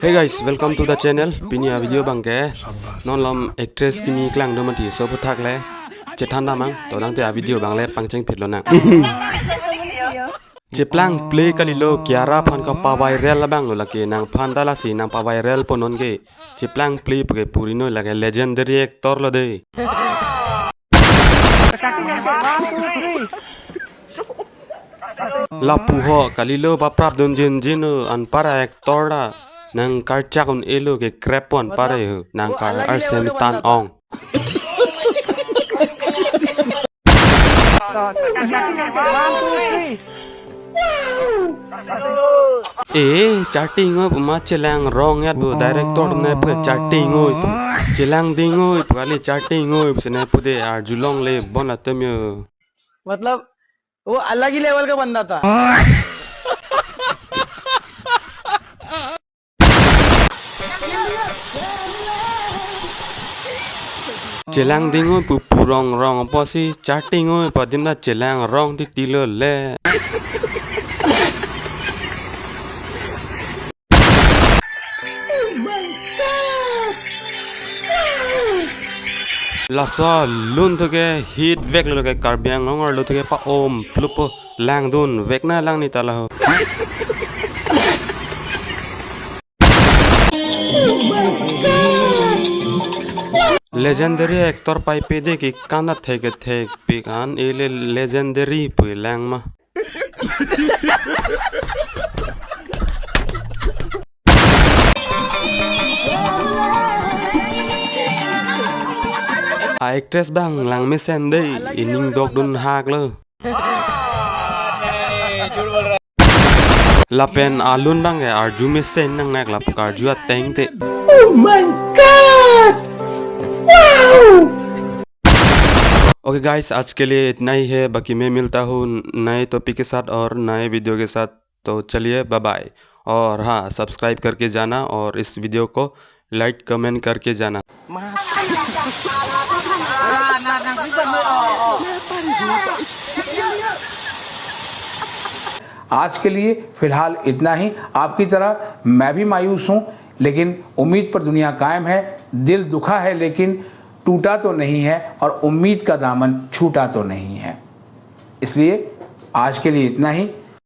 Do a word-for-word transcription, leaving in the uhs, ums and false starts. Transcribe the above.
Hey guys, welcome to the channel. Pini a video abangke non lom actress kimi klang do mati, so aphuthak le chethan damnang, to tangte a video abang le pangcheng phit lonang. Cheplang play kalilo, Kiara aphan kapa-viral abang lo lake, nangphan ta lasi nangpa-viral po non ke. Cheplang play puke puri noi, lake legendary actor lo de. Lapu ho kalilo, baprap dun jinjin o, anpar a-actor ta nangkarchak un-elo, kekrep pon pare ho, nang kar arsem tan ong. E, charting oi pu ma chelang rong yat pu, director ne pu charting oi pu. Chelang ding oi pu, kali charting oi pu sene pu de, arjulong le bon atum yo. मतलब वो अलग ही लेवल का बंदा था। Chelang ding oi pu purong rong apotsi charting oi pu adim ta chelang rong titi lo le. Laso alun thu ke hit vek lo ke, Karbi Anglong arlo thu ke pa-om plup po, langdun vek na langni ta laho. Legendary actor pai pe de, ke kan ta thek thekpik an, e le legendary pu lang ma. A-actress abang lang mesen de, ining dok dun hak lo. Lapen alun abangke arju mesen nang nak, lapu karju ateng te. Oh my God! Wow! Okay guys, आज के लिए इतना ही है। बाकी मैं मिलता हूँ नए टॉपिक के साथ और नए वीडियो के साथ। तो चलिए, बाय बाय। और हाँ, सब्सक्राइब करके जाना और इस वीडियो को लाइक कमेंट करके जाना। आज के लिए फिलहाल इतना ही। आपकी तरह मैं भी मायूस हूँ, लेकिन उम्मीद पर दुनिया कायम है। दिल दुखा है, लेकिन टूटा तो नहीं है और उम्मीद का दामन छूटा तो नहीं है। इसलिए आज के लिए इतना ही।